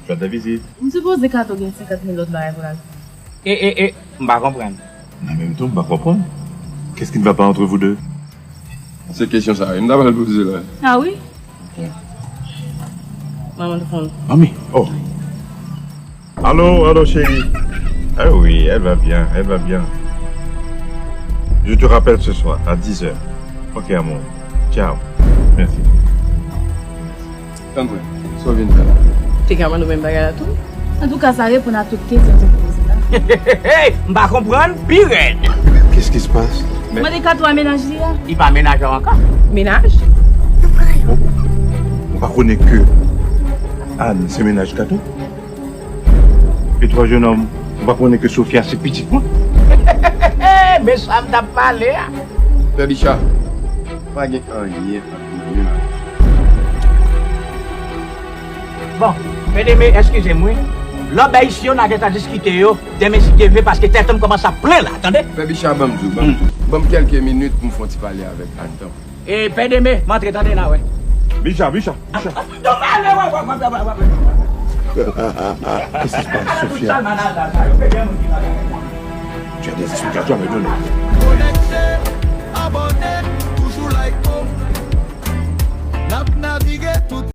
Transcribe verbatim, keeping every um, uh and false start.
Carte de visite. M sipoze Kato gen senkant mil lòt bagay pou l al fè. E, e, e, m pa konprann. Nan menm tan, m pa konprann. Qu'est-ce qui ne va pas entre vous deux? Se kesyon sa wi, m ta pral poze la. Ah wi? Manman te fon. Mami, oh. Allô, allô, chérie. Ah oui, elle va bien, elle va bien. Je te rappelle ce soir à dix heures. Ok, amour. Ciao. Merci. Tanpri, sa w vin fè la? Te ka mande w menm bagay la tou? Antouka, sa reponn a tout kesyon ke w poze la. M pa konprann, pi rèd. Qu'est-ce qui se passe? Mande Kato a mennaj li a. Li pa mennaj ou ankò? Mennaj? Ou pa konnen ke Ann se mennaj Kato? E twa jennonm, ou pa konnen ke Sofia se pitit mwen? Men sa m t ap pale a. Pè Bicha, pa gen anyen ant nou menm avè sa. Bon, Pè Deme, eskize m wi. Lòbèy isi yo n a gentan diskite yo demen si Dye vle, paske tèt an m kòmanse ap plen la, tande? Pè Bicha, ban m di w, ban m di w. Ban m kèlke minit pou m fè yon ti pale avèk Ann, tanpri. E Pè Deme, m antre, tande la, wè. Bicha, Bicha, Bicha. Qu'est-ce qui se passe, Sofia? Tu as des explications à me donner. Konekte, abòne, toujou like, oh. N ap navige tout